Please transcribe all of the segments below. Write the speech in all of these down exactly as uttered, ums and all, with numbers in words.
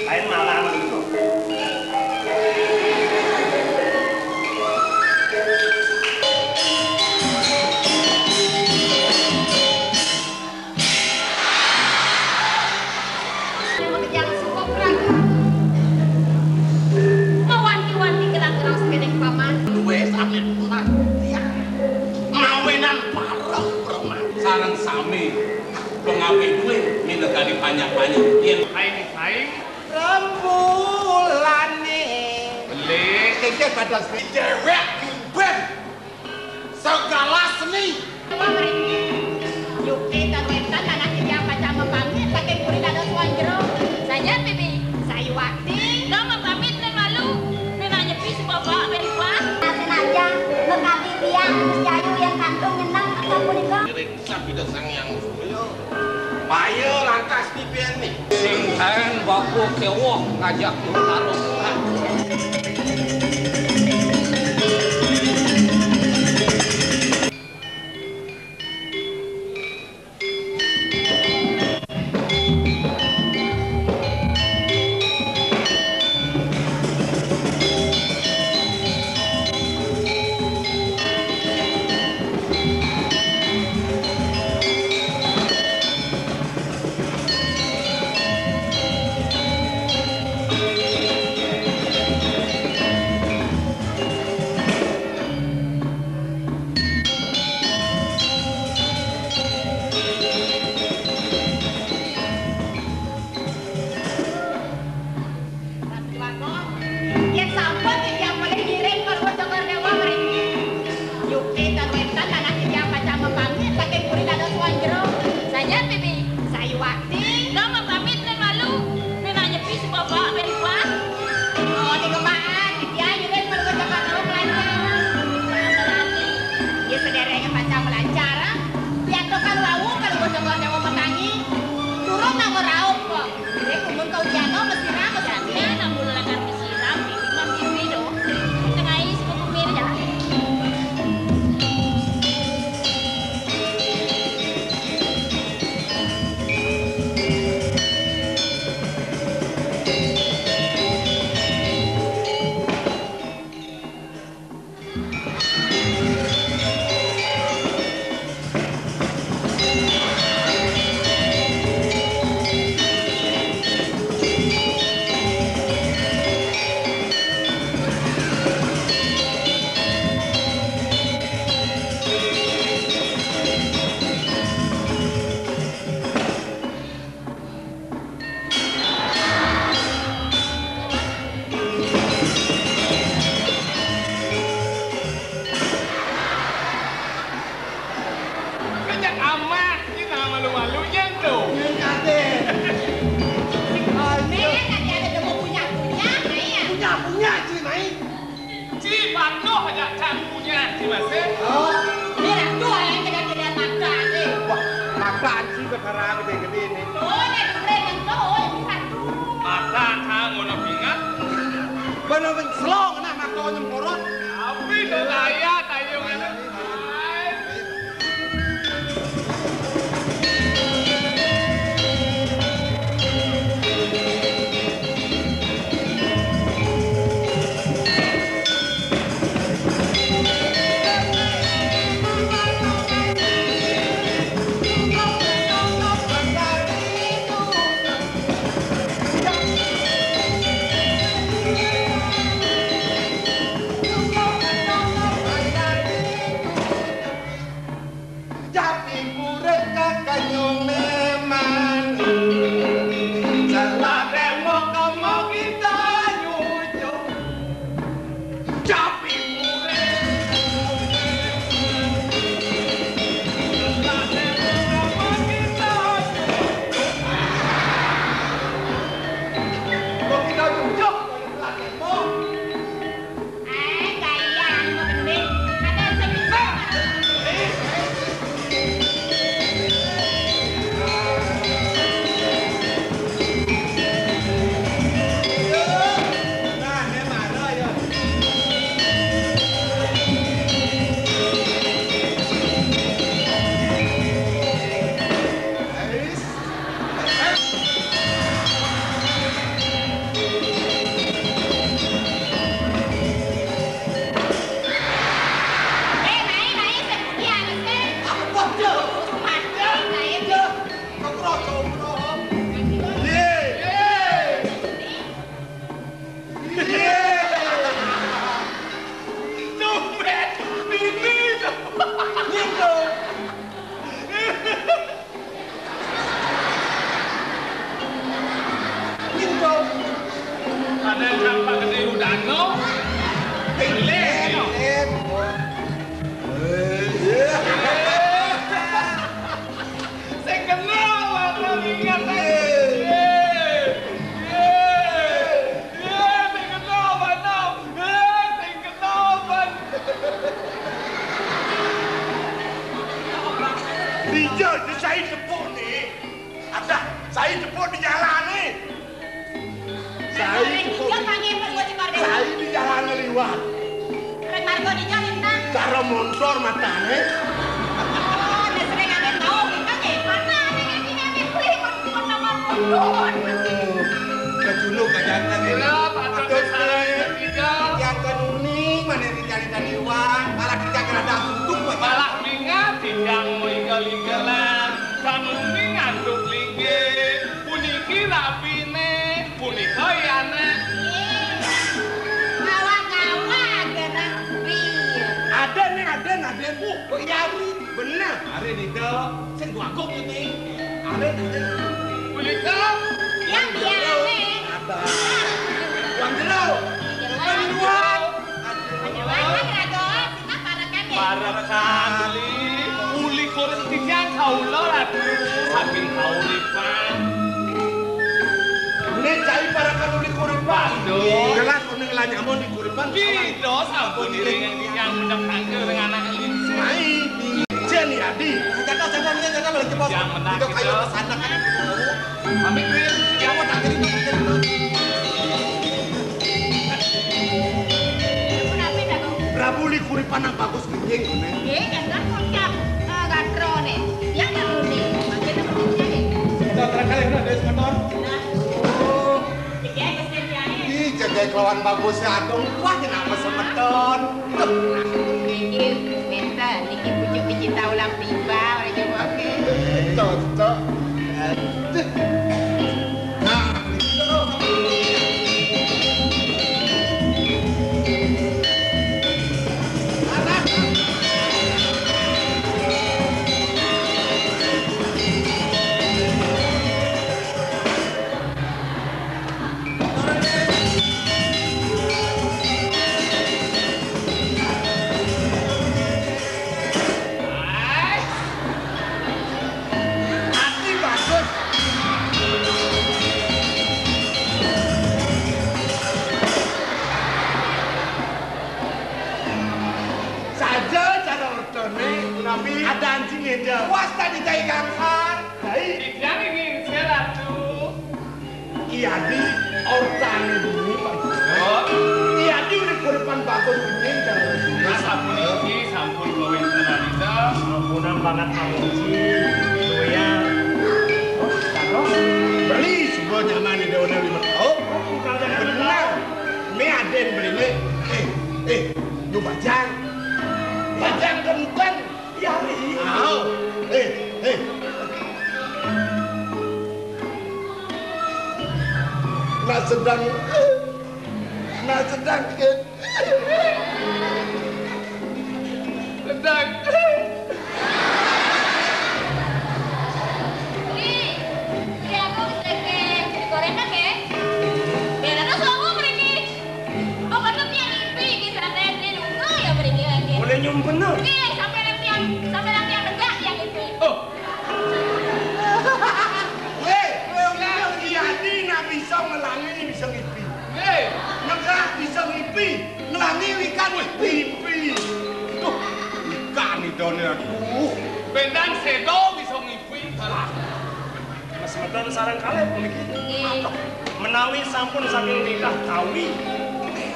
Lain malam itu. Makejang suka praga. Mawanti-wanti gerang-gerang sekedeng paman. Duwe sakit punah. Tiang. Mawinan pareng preman. Sareng sami pengawe duwe minakadi panjak-panjak. Yen aing-aing rembulane. Beli. Kengke pada dewek ngimben. Segala seni. Wah, mriki. Yukti tan wetan tanah titiang pacang mapamit, saking puri dados wong jero. Saja, Bibi. Sayuwakti. Dong mapamit nen malu. Nen nyepi si bapak ben kuat. Senajan mekadi tiang Gus Jayu yang kantun nyeneng atau punika. Ngiring sabda Sang Hyang Surya. Payo lantas dipeni. Sing kaen baku kewok ngajak taruh. Ratu Dwagon, yen sampun titiang malih ngiring Palungguh Cokor Dewa mriki. Yukti tan wénten tanah titiang pacang mapamit saking puri dados wong jero. Saja, Bibi. Sayuwakti. Dong mapamit nen malu. Nen nyepi si bapak ben kuat. Oh, nika maan, titiang ngiring Palungguh Cokor Dewa malancar. Ya, sederenge pacang malancar. Piantukan wau Palungguh Cokor Dewa matangi. Durung nanggo raup kok. Nek kumun kau jano mesti rame. Jadinya nang bulu lakar mesti rame. Mesti rame dong. Tengah isi buku mirip ya. Kejak amat, kita malu-malu yen to. Yen kate. Nek kate ada demo punya-punya, nah iya. Punya-punya, Ci, mai. Ci, patuh aja cang punya, Ci, masih. Oh. Ini ratu yang tidak-tidak makan, eh. Wah, makan sih perkara gede-gede ini. Oh, nek dure nyentuh, oh, ini ratu. Mata kang ngono pingat. Bener selong, nah, mata nyempurut. Tapi kok kaya, tayo ngene. Dija, sai tepuk né. Adah, sai tepuk di jalané. Sai tepuk. Sai di jalané liwat. Rék marga dija, Lintang? Cara montor matané. Oh, nek sering angin mau, Lintang ya? Mana ada yang ini, ini beli, mau, mau nama pondok. Kecunduk aja, Lintang. Iya, patut. Patut, sareng, Lintang. Yang kenuning, mana yang dicari tadi, Wan? Malah dicari rada suduk, Wan. Malah mingat, Lintang, mau igal-igalan. Kamu ini ngantuk, Lintang. Puniki rapiné. Punika ya, Nak. Ih, ngawak-ngawak, ya, Nak. Iya. Adén nih, adén, adén. Uh, kok iya, Ri? Bener. Ari nida, sing duagung iki. Adén, adén. Punika? Yang biasa. Ada. Wong jero. Jero. Wong luar. Aduh. Panjenengan, Raden. Parekan, nggih? Parekan, Li. Uli kuring titiang kawula, Ratu. Saking kauripan. Nek cai parekan uli kuripan. Waduh. Jelas kuning lanyama uli kuripan. Pira sampun iring titiang mendem tangkil ring anak lingsir. Mai, ijen ya, Di. Jatah, jatah, jatah, lagi bos. Yang menang. Itu kayu kita. Pesanan kan. Pamit, Win. Yang mau tangkil itu, tangkil itu. Punapi, Prabu? Prabu Likuripan nang bagus genjing, ngene. Nggih, enten puncak, eh, gatrané. Ya, Prabu, nggih. Mangke, Prabu, nggih. Semeton, terang kali, Bro, dari semeton. Nah. Oh. Iki, Gusti Kyai. Ih, jaga kelawan bagusnya, aduh, wah, kenapa semeton? Niki, wénten, niki pucuk dicinta ulam tiba, ora coba, oke. Cocok. Aduh. Nah, Ati bagus. Saja cara ortone, nabi ada anjing ngedel. Wasta di tai gangsar. Hai. Tidak ingin saya, Ratu. Iya di ortane bumi, Pak. Oh. Iya di udah kuripan bagus bumi, jangan. Nah, sampun iki, sampun kawéntenan. Sampunang banget ngamuji. Doyan. Oh, cakep. Beli sebuah nyaman di daunnya lima. Oh, bukan benar. Ini aden beli ini. Eh, eh, lu bajang. Bajang genteng. Ya, iya. Au. Eh, eh. Nah sedang, nah sedang, eh. Sedang. Ri, Ri, aku sedang ke, jadi gorengan ya. Biar ada suamu pergi. Pokoknya tiang ngipi iki santen, nunggu ya mriki lagi. Boleh nyumpena? Nggih, sampai nanti yang, sampai nanti yang negak yang ngipi. Oh. Weh, weh, weh, iya, di nak bisa ngelangi, bisa ngipi. Nggih. Negak bisa ngipi, ngelangi wikan ngipi. Duh, ikan idone, aduh. Bendang sedo bisa ngipi. Alah. Mas semeton sareng kalih puniki. Nggih. Menawi sampun saking titah kawi,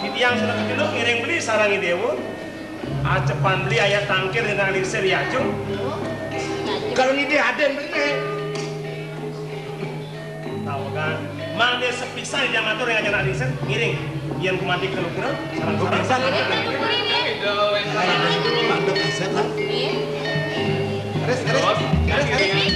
titiang sudah kecunduk ngiring beli sareng Dewa. Acepan beli ayat tangkir dina lingsir ya, Jung. Kalau ngidih aden beli nih. Tahu kan? Mangke sepisan yang matur yang aja lingsir, ngiring. Yen kumanti ke lukura, sareng-sareng. Lukura, sareng. Lukura, ya. Lukura, ya. Lukura, ya. Lukura, ya. Lukura, ya. Terus, terus. Terus, terus.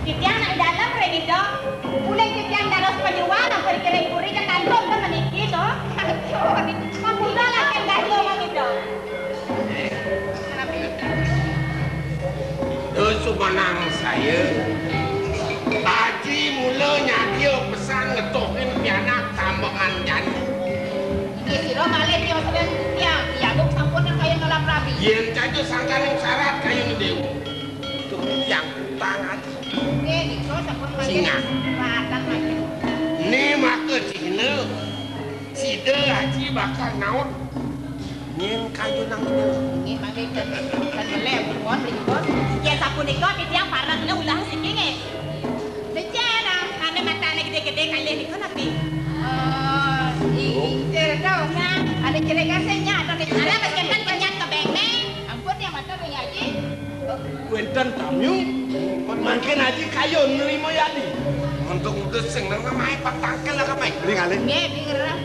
Titiang nak id dalem, Rén Ida. Uling titiang dados penjual, ampun kiring puri ka kantor, kan meniki to. Ampun lah, kan gado, Mang Ida. Duh, sumanang saya. Aji mula nyadia pesan ngetohin pianak tambekan jani. Nggih, sira malih tios ring titiang, titiang sampun kayun nolak rabi. Yen caja sangkaning syarat kayun dewa. Duh, tiang utang aji. Nggih, nika sampun malih. Singah. Ratan malih. Ni maka cihna sida aji bakal naut. Nyen kayunang nggih, mangke ten, ten melih, pripun, pripun? Yen sapunika, titiang pareng ulah siki nggih. Becik, nah, ane matane gede-gede kalih nika napi? Eh, i-, inggih to. Nah, ane celik kasih nyak to, nek. Ala bes kenten penyat ke beng, Neng. Ampun, yang mata beng aji. Wenten tamu, mangkin aji kayun nerima yadi. Untuk utus sing nang namae patangkel lah, Kamai. Ring alih. Nggih, nggih, ngerah.